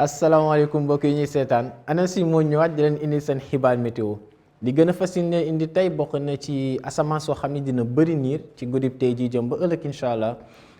asalaamaaleykum mbokk yi ñuy seetaan ANACIM moo ñëwaat di leen indi seen xibaar météo li gën a fasciné indi tey bokk na ci asamaan soo xam ne dina bëri niir ci guddib tey jii jëm ba ëllëg incha allah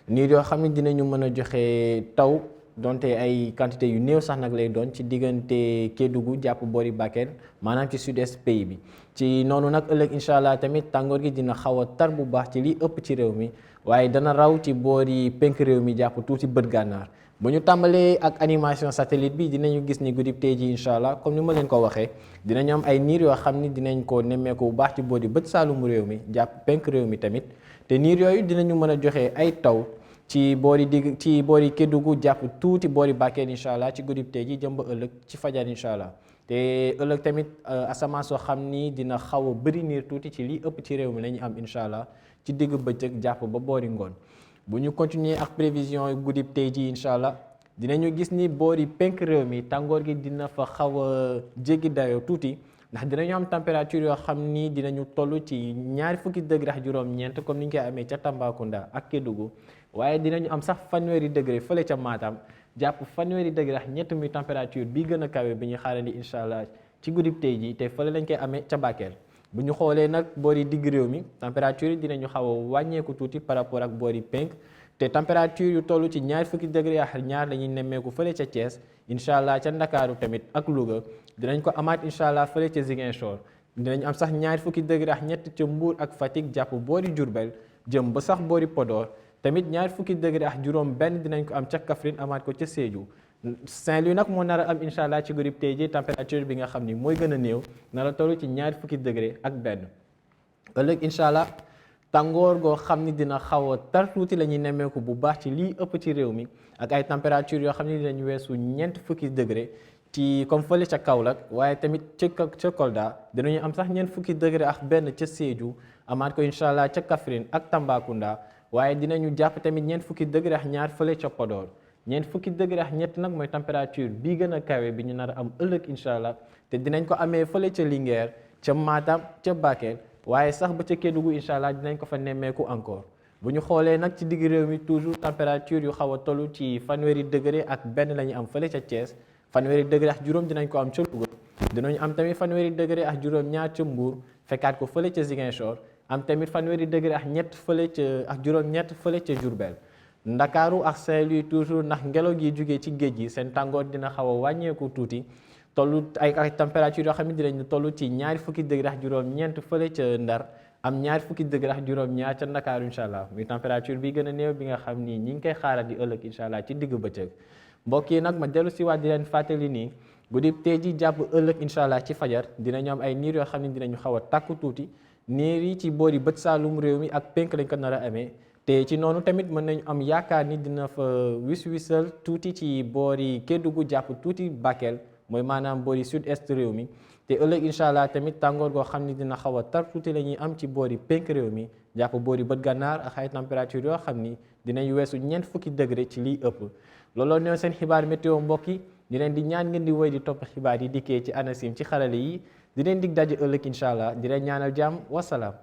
niir yoo xam ne dinañu mën a joxe taw donte ay quantité yu néew sax nag lay doon ci diggante Kédougou jàpp boori Bakel maanaam ci sud-est pays bi ci noonu nag ëllëg incha allah tamit tàngoor gi dina xaw a tar bu baax ci li ëpp ci réew mi waaye dana raw ci boori penk réew mi jàpp tuuti bët gànnaar. bu ñu tàmbalee ak animation satellite bi dinañu gis ni guddib tey ji incha allah comme ni ma leen ko waxee dinañu am ay niir yoo xam ni dinañ ko nemmeeku bu baax ci boori bët saalumu réew mi jàpp penk réew mi tamit te niir yooyu dinañu mën a joxe ay taw ci boori Kédougou jàpp tuuti boori Bakel incha allah ci guddib tey ji jëm ba ëllëg ci fajar incha allah te ëllëg tamit asamaan soo xam ni dina xaw a bëri niir tuuti ci li ëpp ci réew mi la ñu am incha allah ci digg bëccëg jàpp ba boori ngoon. bu ñu continuer ak prévision guddib tey ji incha allah dinañu gis ni boori penk réew mi tàngoor gi dina fa xaw a jéggi dayoo tuuti ndax dinañu am température yoo xam ni dinañu toll ci ñaari fukki degré ak juróom-ñeent comme ni ñu koy amee ca Tambacounda ak Kédougou waaye dinañu am sax fanweeri degré fële ca Matam jàpp fanweeri degré ak ñett muy température bi gën a kawe bi ñu xaarandi incha allah ci guddib tey ji te fële lañ koy amee ca Bakel. bu ñu xoolee nag boori digg réew mi température yi dinañu xaw a wàññeeku tuuti par rapport ak boori penk te température yu toll ci ñaari fukki degré ak ñaar la ñuy nemmeeku fële ca Thiès incha allah ca Ndakaaru tamit ak Louga dinañ ko amaat incha allah fële ca Ziguinchor dinañ am sax ñaari fukki degré ak ñett ca Mbour ak Fatick jàpp boori Diourbel jëm ba sax boori Podor tamit ñaari fukki degré ak juróom benn dinañ ko am ca Kaffrine amaat ko ca Sédhiou. Saint-Louis nag moo nar a am incha allah ci guddib tey ji température bi nga xam ni mooy gën a néew nar a toll ci ñaari fukki degré ak benn ëllëg incha allah tàngoor goo xam ni dina xaw a tar tuuti la ñuy nemmeeku bu baax ci lii ëpp ci réew mi ak ay température yoo xam ni dinañ weesu ñeent fukki degré ci comme fële ca Kaolack waaye tamit ca Kolda dinañu am sax ñeent fukki degré ak benn ca Sédhiou amaat ko incha allah ca Kaffrine ak Tambacounda waaye dinañu jàpp tamit ñeent fukki degré ak ñaar fële ca Podor. ñeent fukki degré ak ñett nag mooy température bii gën a kawe bi ñu nar a am ëllëg incha allah te dinañ ko amee fële ca Linguère ca Matam ca Bakel waaye sax ba ca Kédougou incha allah dinañ ko fa nemmeeku encore bu ñu xoolee nag ci digg réew mi toujours température yu xaw a toll ci fanweeri degré ak benn la ñu am fële ca Thiès fanweeri degré ak juróom dinañ ko am ca Louga dinañu am tamit fanweeri degré ak juróom ñaar ca Mbour fekkaat ko fële ca Ziguinchor am tamit fanweeri degré ak ñett fële ca ak juróom ñett fële ca Diourbel Ndakaaru ak Saint-Louis toujours ndax ngelaw gi jógee ci géej gi seen tàngoor dina xaw a wàññeeku tuuti toll ay température yoo xam ne dinañu toll ci ñaari fukki degré ak juróom-ñeent fële ca Ndar am ñaari fukki degré ak juróom-ñaar ca Ndakaaru incha allah muy température bi gën a néew bi nga xam ni ñi ngi koy xaaral di ëllëg incha allah ci digg bëccëg mbokk yi nag ma dellu si waat di leen fàttali nii guddib tey ji jàpp ëllëg incha allah ci fajar dinañu am ay niir yoo xam ne dinañu xaw a takku tuuti niir yi ci boori bët saalum réew mi ak penk lañ ko nar a amee te ci noonu tamit mën nañu am yaakaar ni dina fa wis-wisal tuuti ci boori Kédougou jàpp tuuti Bakel mooy maanaam boori sud-est réew mi te ëllëg incha allah tamit tàngoor goo xam ni dina xaw a tar tuuti la ñuy am ci boori penk réew mi jàpp boori bët gànnaar ak ay température yoo xam ni dinañ weesu ñeent fukki degré ci liy ëpp looloo neew seen xibaar météo mbokk yi di leen di ñaan ngeen di woy di topp xibaar yi dikkee ci ANACIM ci xarale yi di leen dig daje ëllëg incha allah di leen ñaanal jàmm wasalaam